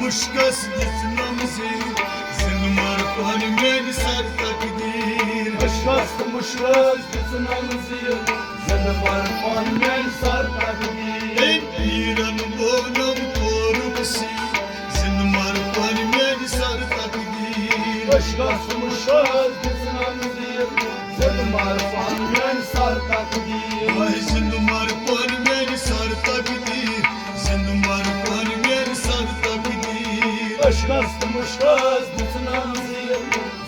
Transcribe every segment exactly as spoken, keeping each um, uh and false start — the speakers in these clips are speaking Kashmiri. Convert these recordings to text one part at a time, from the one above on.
مُشکَس دِژ نَم زِ، زِنٛدٕ مَر پانہٕ میٛانہِ سَر تقدیٖر۔ عشقَس تہٕ مُشکَس دِژ نَم زِ، زِنٛدٕ مَر پانہٕ میٛانہِ سَر تقدیٖر۔ أمۍ پیٖرَن ووٚنُم کوٚرُکھ سِر، زِنٛدٕ مَر پانہٕ میٛانہِ سَر تقدیٖر۔ عشقَس تہٕ مُشکَس دِژ نَم زِ، زِنٛدٕ مَر پانہٕ میٛانہِ سَر تقدیٖر۔ آے زِنٛدٕ مَر پانہٕ میٛانہِ سَر تقدیٖر، زِنٛدٕ مَر پانہٕ میٛانہِ سَر تقدیٖر۔ عشقَس تہٕ مُشکَس دِژ نَم زِ،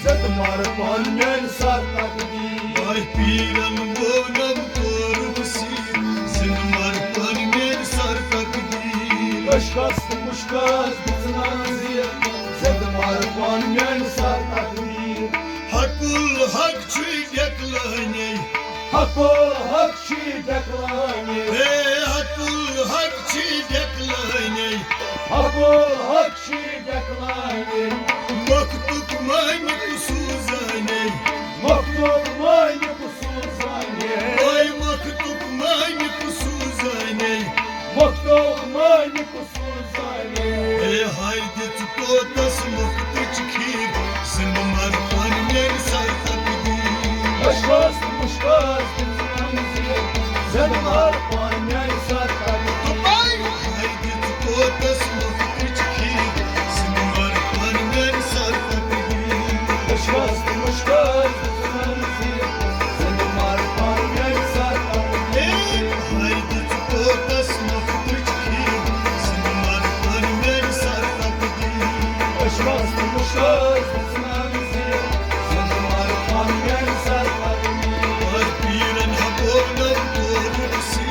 زِنٛدٕ مَر پانہٕ میٛانہِ سَر تقدیٖر۔ آے پیٖرَن ووٚنُم کوٚرُکھ سِر، زِنٛدٕ مَر پانہٕ میٛانہِ سَر تقدیٖر۔ عشقَس تہٕ مُشکَس دِژ نَم زِ، زِنٛدٕ مَر پانہٕ میٛانہِ سَر تقدیٖر۔ حق الحق چھُے ڈٮ۪کلٲنے۔ حق الحق چھُے ڈٮ۪کلٲنے۔ ہے حق الحق چھُے ڈٮ۪کلٲنے۔ حق الحق چھُے ڈٮ۪کلٲنے۔ مۄختُک مٲنِک سوٗزٲنے۔ مۄختُک مٲنِک سوٗزٲنے۔ اے مۄختُک مٲنِک سوٗزٲنے۔ مۄختُک مٲنِک سوٗزٲنے۔ اے ہاے دِژ طوطس مۄختٕچ کھیٖر، زِنٛدٕ مَر پانہٕ میٛانہِ سَر تقدیٖر۔ عشقَس تہٕ مُشکَس دِژ نَم زِ، زِنٛدٕ مَر پانہٕ میٛانہِ سَر تقدیٖر۔ ہاے دِژ طوطس مۄختٕچ کھیٖر، زِنٛدٕ مَر پانہٕ میٛانہِ سَر تقدیٖر۔ عشقَس تہٕ مُشکَس دِژ نَم زِ، زِنٛدٕ مَر پانہٕ میٛانہِ سَر تقدیٖر۔ ہاے دِژ طوطس مۄختٕچ کھیٖر، زِنٛدٕ مَر پانہٕ میٛانہِ سَر تقدیٖر۔ عشقَس تہٕ مُشکَس دِژ نَم زِ، زِنٛدٕ مَر پانہٕ میٛانہِ سَر تقدیٖر۔ پیٖرَن ہا ووٚنُم کوٚرُکھ سِر،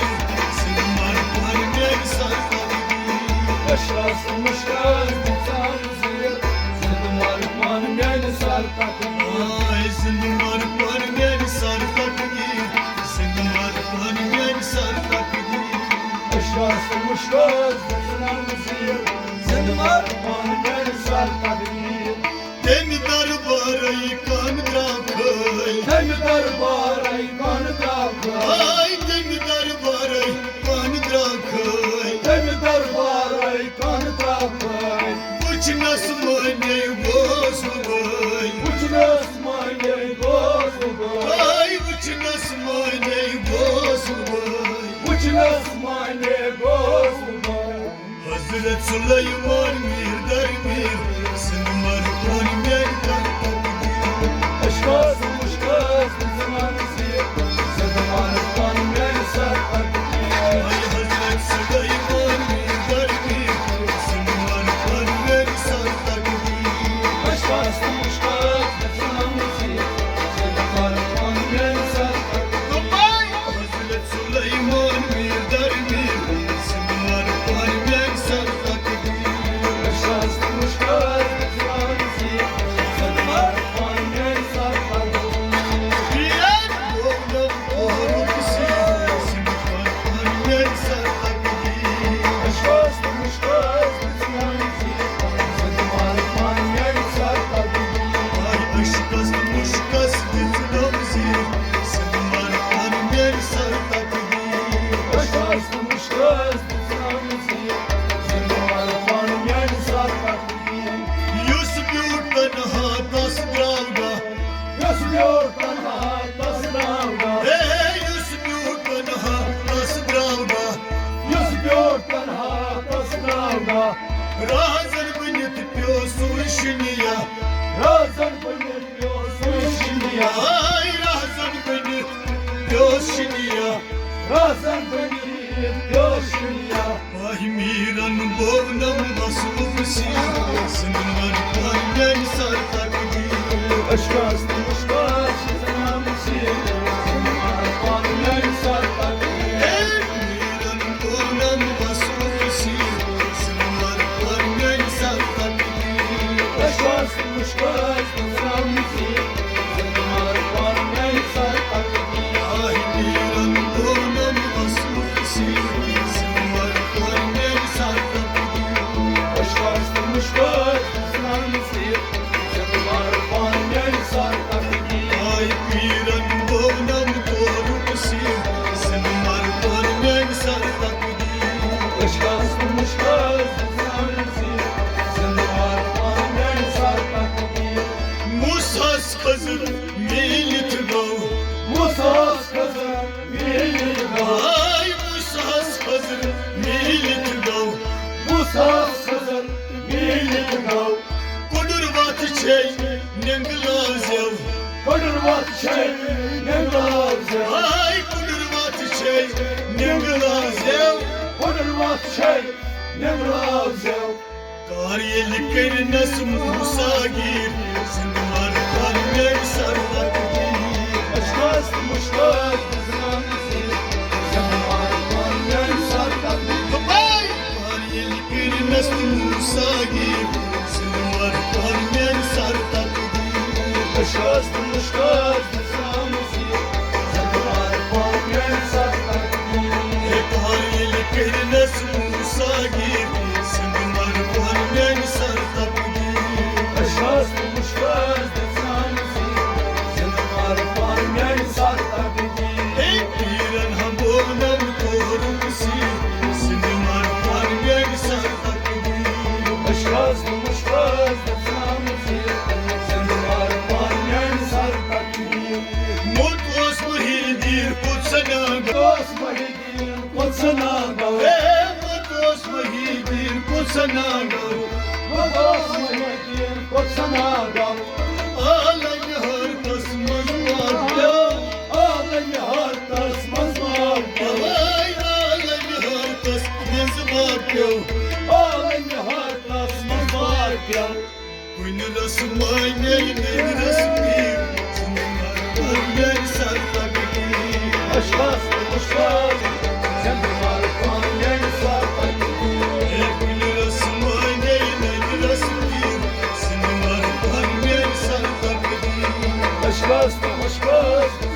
زِنٛدٕ مَر پانہٕ میٛانہِ سَر تقدیٖر۔ عشقَس تہٕ مُشکَس دِژ نَم زِ، زِنٛدٕ مَر پانہٕ میٛانہِ سَر تقدیٖر۔ آے زِنٛدٕ مَر پانہٕ میٛانہِ سَر تقدیٖر، زِنٛدٕ مَر پانہٕ میٛانہِ سَر تقدیٖر۔ عشقَس تہٕ مُشکَس دِژ نَم زِ، زِنٛدٕ مَر پانہٕ میٛانہِ سَر تقدیٖر۔ تَمہِ دربارَے کَن درٛاو کھٲلۍ۔ تَمہِ دربارَے کَن درٛاو کھٲلۍ۔ آے تَمہِ دربارَے کَن درٛاو کھٲلۍ۔ تَمہِ دربارَے کَن درٛاو کھٲلۍ۔ وٕچھنَس مانے گوس بہٕ بٲے۔ وٕچھنَس مانے گوس بہٕ بٲے۔ آے وٕچھنَس مانے گوس بہٕ بٲے۔ وٕچھنَس مانے گوس بہٕ بٲے۔ حضرت سلیمان میٖر در میٖر، زِنٛدٕ مَر پانہٕ میٛانہِ سَر تقدیٖر۔ عشقَس تہٕ مُشکَس دِژ نَم زِ، زِنٛدٕ مَر پانہٕ میٛانہِ سَر تقدیٖر۔ آے حضرت سلیمان میٖر در میٖر، زِنٛدٕ مَر پانہٕ میٛانہِ سَر تقدیٖر۔ عشقَس تہٕ مُشکَس دِژ نَم زِ، زِنٛدٕ مَر پانہٕ میٛانہِ سَر تقدیٖر۔ سلیمان میٖر در میٖر، زِنٛدٕ مَر پانہٕ میٛانہِ سَر تقدیٖر۔ عشقَس تہٕ مُشکَس دِژ نَم زِ، زِنٛدٕ مَر پانہٕ میٛانہِ سَر تقدیٖر۔ پیٖر ووٚنُم کوٚرُکھ سِر، زِنٛدٕ مَر پانہٕ میٛانہِ سَر تقدیٖر۔ عشقَس تہٕ مُشکَس دِژ نَم زِ، زِنٛدٕ مَر پانہٕ میٛانہِ سَر تقدیٖر۔ آے عشقَس تہٕ مُشکَس دِژ نَم زِ، زِنٛدٕ مَر پانہٕ میٛانہِ سَر تقدیٖر۔ عشقَس تہٕ مُشکَس دِژ نَم زِ، زِنٛدٕ مَر پانہٕ میٛانہِ سَر تقدیٖر۔ یُس بیوٗٹھ تنہا تَس درٛاو گاہ۔ یُس بیوٗٹھ تنہا تَس درٛاو گاہ۔ ہے، یُس بیوٗٹھ تنہا تَس درٛاو گاہ۔ یُس بیوٗٹھ تنہا تَس درٛاو گاہ۔ رازَن بٔنِتھ پیوٚو سُے شِنیا۔ رازَن بٔنِتھ پیوٚو سُے شِنیا۔ ہاے رازَن بٔنِتھ پیوٚو شِنیا۔ رازَن بٔنِتھ پیوٚو شِنیا۔ آے میٖرَن بوونَم وَسلُک سِر، زِنٛدٕ مَر پانہٕ میٛانہِ سَر تقدیٖر۔ عشقَس تہٕ مُشکَس دِژ نَم زِ، زِنٛدٕ مَر پانہٕ میٛانہِ سَر تقدیٖر۔ ہے میٖرَن بوونَم وَسلُک سِر، زِنٛدٕ مَر پانہٕ میٛانہِ سَر تقدیٖر۔ عشقَس تہٕ مُشکَس دِژ نَم زِ، زِنٛدٕ مَر پانہٕ میٛانہِ سَر تقدیٖر۔ آے میٖرَن بوونَم وَسلُک سِر، زِنٛدٕ مَر پانہٕ میٛانہِ سَر تقدیٖر۔ عشقَس تہٕ مُشکَس دِژ نَم زِ، زِنٛدٕ مَر پانہٕ میٛانہِ سَر خضر میٖلِتھ گوٚو۔ موسیٰ ہس خضر میٖلِتھ گوٚو۔ آے موسیٰ ہس خضر میٖلِتھ گوٚو۔ موسیٰ ہس خضر میٖلِتھ گوٚو۔ کُڈُر وَتھ چھے نٮ۪نٛگہٕ لٲزٮ۪و۔ کُڈُر وَتھ چھے نٮ۪نٛگہٕ لٲزٮ۪و۔ آے کُڈُر وَتھ چھے نٮ۪نٛگہٕ لٲزٮ۪و۔ کُڈُر وَتھ چھے نٮ۪نٛگہٕ لٲزٮ۪و۔ کار ییٚلہِ کٔرنس موسیٰ گیٖر، زِنٛدٕ مر پَر میٛانہِ سر تقدیٖر۔ عشقس تہٕ مُشکس زِنٛدٕ مر پَر میٛانہِ سر تقدیٖر۔ دوٚپمَے، کار ییٚلہِ کٔرنس موسیٰ گیٖر، زِنٛدٕ مر پَر میٛانہِ سر تقدیٖر۔ عشقس تہٕ مُشکس موت اوس محی الدین، پوٚت سنا گا۔ اوس محی الدین، پوٚت سنا گا۔ اے، موت اوس محی الدین، پوٚت سنا گا۔ موت اوس محی الدین، پوٚت سنا گا۔ عالمِ حیرتس منٛز واقع۔ عالمِ حیرتس منٛز واقع۔ اے، عالمِ حیرتس منٛز واقع۔ عالمِ حیرتس منٛز واقع۔ کُنہِ رسماے میٛانہِ نٔنۍ رسمی، زِنٛدٕ مر پَر میٛانہِ سر تقدیٖر۔ عشقس تہٕ عشقس، زِنٛدٕ مر پَر میٛانہِ سر تقدیٖر۔ اے کُنہِ رسماے میٛانہِ نٔنۍ رسمی، زِنٛدٕ مر پَر میٛانہِ سر تقدیٖر۔ عشقس تہٕ عشقس،